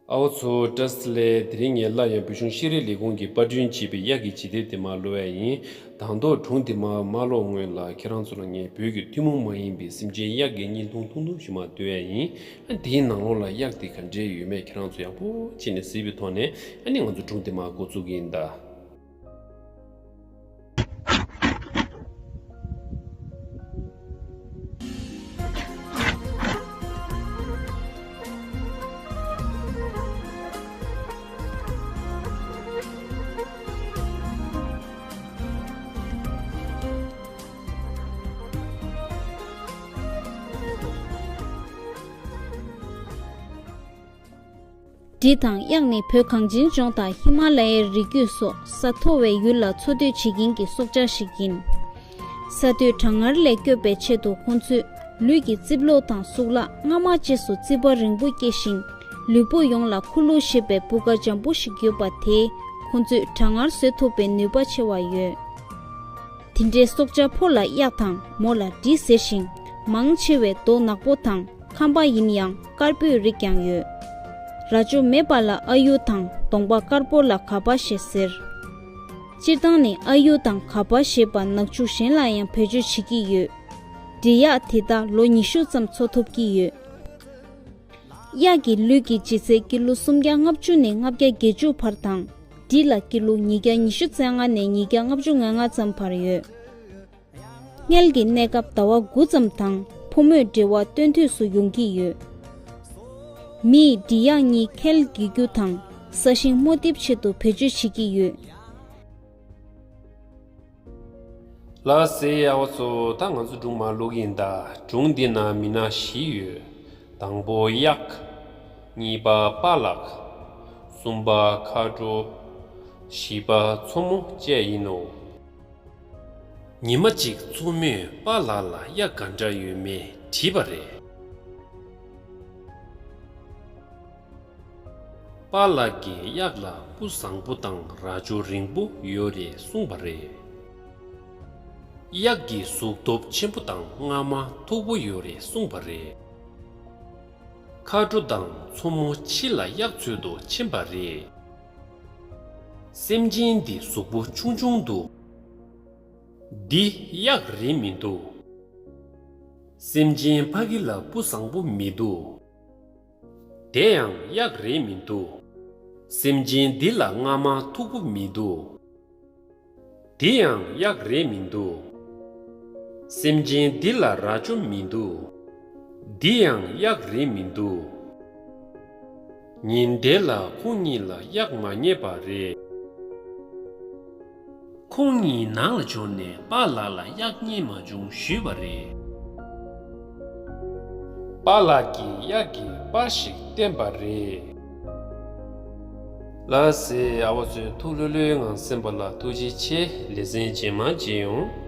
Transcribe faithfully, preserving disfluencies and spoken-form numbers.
ཨ་བ་ཚོ་བཀྲ་ཤིས་བདེ་ལེགས། དེ་རིང་ངས་སླར་ཡང་བོད་གཞུང་ཤེས་རིག་ལས་ཁུངས་ཀྱིས་པར་སྐྲུན་བྱས་པའི་གཡག་གི་བྱེད་དེབ་དེ་མར་ཀློག་ཡ་ཡིན། དང་ཐོག་སྒྲུང་དེ་མར་མ་ཀློག་སྔོན་ལ་ཁྱེད་རང་ཚོ་ལ་ངས་བོད་ཀྱི་ཐུན་མོང་མ་ཡིན་པའི་སེམས་ཅན་གཡག་གི་བརྙན་ཐུང་ཐུང་ཐུང་ཞིག་མར་སྟོན་ཡ་ཡིན། ཨ་དེའི་ནང་ལོགས་ལ་གཡག་དེ་ག་འདྲས་ཡོད་མེད་ཁྱེད་རང་ཚོ་ཡག་པོ་བྱས་ནས་གཟིགས་པའི་ཐོག་ནས་ཨ་ནི་ང་ཚོ་སྒྲུང་དེ་མར་འགོ་འཛུགས་ཀྱི་ཡིན་ད། འབྲི་དང་གཡག་ནི་བོད་གངས་ཅན་ལྗོངས་དང་ཧི་མ་ལ་ཡའི་རི་རྒྱུད་སོགས་ས་མཐོ་བའི་ཡུལ་ལ་འཚོ་སྡོད་བྱེད་མཁན་གྱི་སྲོག་ཆགས་ཤིག་ཡིན། ས་རྡོས་གྲང་ངར་ལས་སྐྱོབ་པའི་ཆེད་དུ་ཁོང་ཚོས་ལུས་ཀྱི་རྩིབ་ལོགས་དང་གཙུག་ལག་རྔ་མ་བཅས་སུ་རྩིད་པ་རིང་པོ་སྐྱེ་ཞིང་། ལུས་པོ་ཡོངས་ལ་ཁུ་ལུ་ཞེས་པའི་བུ་ག་འཇམ་པོ་ཞིག་ཡོད་པ་དེས་ཁོང་ཚོས་གྲང་ངར་བཟོད་ཐུབ་པའི་ནུས་པ་ཆེ་བ་ཡོད། དེ་འདྲའི་སྲོག་ཆགས་ཕོ་ལ་གཡག་དང་མོ་ལ་འབྲི་ཟེར་ཞིང་། མང་ཆེ་བས་རྡོ་ནག་པོ་དང་ཁམ་པ་ཡིན་ཡང་དཀར་པོའི་རིགས་ཀྱང་ཡོད། རྭ་ཅོ་མེད་པ་ལ་ཨ་ཡུ་དང་གདོང་པ་དཀར་པོ་ལ་ག་པ་ཞེས་ཟེར། སྤྱིར་བཏང་ནས་ཨ་ཡུ་དང་ག་པ་ཞེས་པ་ནག་ཕྱུགས་གཞན་ལ་ཡང་བེད་སྤྱོད་བྱེད་ཀྱི་ཡོད། འབྲི་གཡག་དེ་དག་ལོ་ཉི་ཤུ་ཙམ་འཚོ་ཐུབ་ཀྱི་ཡོད། གཡག་གི་ལུས་ཀྱི་ལྗིད་ཚད་ཀི་ལོ་སུམ་བརྒྱ་ལྔ་བཅུ་ནས་ལྔ་བརྒྱ་བརྒྱད་ཅུ་བར་དང་། འབྲི་ལ་ཀི་ལོ་ཉིས་བརྒྱ་ཉི་ཤུ་རྩ་ལྔ་ནས་ཉིས་བརྒྱ་ལྔ་བཅུ་ང་ལྔ་ཙམ་བར་ཡོད། མངལ་གྱི་གནས་སྐབས་ཟླ་བ་དགུ་ཙམ་དང་ཕོ་མོས་འབྲེལ་བ་སྟོན་དུས་སུ་ཡོང་གི་ཡོད། མིས་འབྲི་གཡག་གཉིས་ཁལ་རྒྱག་རྒྱུ་དང་ས་ཞིང་རྨོ་འདེབས་ཆེད་དུ་བེད་སྤྱོད་བྱེད་ཀྱི་ཡོད། ལགས་སེ་ཨ་བ་ཚོ། ད་ང་ཚོ་སྒྲུང་མར་ཀློག་གི་ཡིན་ད། སྒྲུང་འདི་ན་མི་སྣ་བཞི་ཡོད། དང་པོ་གཡག་གཉིས་པ་པཱ་ལགས། གསུམ་པ་མཁའ་འགྲོ། བཞི་པ་མཚོ་མོ་བཅས་ཡིན་ནོ། ཉི་མ་གཅིག་མཚོ་མོས་པཱ་ལགས་ལ་གཡག་ག་འདྲ་ཡོད་མེད་དྲིས་པ་རེད། པཱ་ལགས་ཀྱིས་གཡག་ལ་སྤུ་བཟང་པོ་དང་རྭ་ཅོ་རིང་པོ་ཡོད་རེད་གསུངས་པ་རེད། གཡག་གི་གཟུགས་སྟོབས་ཆེན་པོ་དང་རྔ་མ་མཐུག་པོ་ཡོད་རེད་གསུངས་པ་རེད། མཁའ་འགྲོ་དང་མཚོ་མོ་ཕྱི་ལ་གཡག་འཚོལ་དུ་ཕྱིན་པ་རེད། སེམས་ཅན་འདི་གཟུགས་པོ་ཆུང་ཆུང་འདུག་འདི་གཡག་རེད་མི་འདུག་སེམས་ཅན་ཕ་གི་ལ་སྤུ་བཟང་པོ་མི་འདུག་དེ་ཡང་གཡག་རེད་མི་འདུག་སེམས་ཅན་འདི་ལ་རྔ་མ་མཐུག་པོ་མི་འདུག་འདི་ཡང་གཡག་རེད་མི་འདུག་སེམས་ཅན་འདི་ལ་རྭ་ཅོ་མི་འདུག་འདི་ཡང་གཡག་རེད་མི་འདུག་ཉིན་དེ་ལ་ཁོང་གཉིས་ལ་གཡག་མ་རྙེད་པ་རེད། ཁོང་གཉིས་ནང་ལ་འབྱོར་ནས་པཱ་ལགས་ལ་གཡག་རྙེད་མ་བྱུང་ཞུས་པ་རེད། པཱ་ལགས་ཀྱིས་གཡག་གི་པར་ཞིག་བསྟན་པ་རེད། ལགས་སེ་ཨ་བ་ཚོས་ཐུགས་ལྷོད་ལྷོད་ངང་གསན་པ་ལ་ཐུགས་རྗེ་ཆེ། ལེ་ཚན་རྗེས་མ་མཇལ་ཡོང་།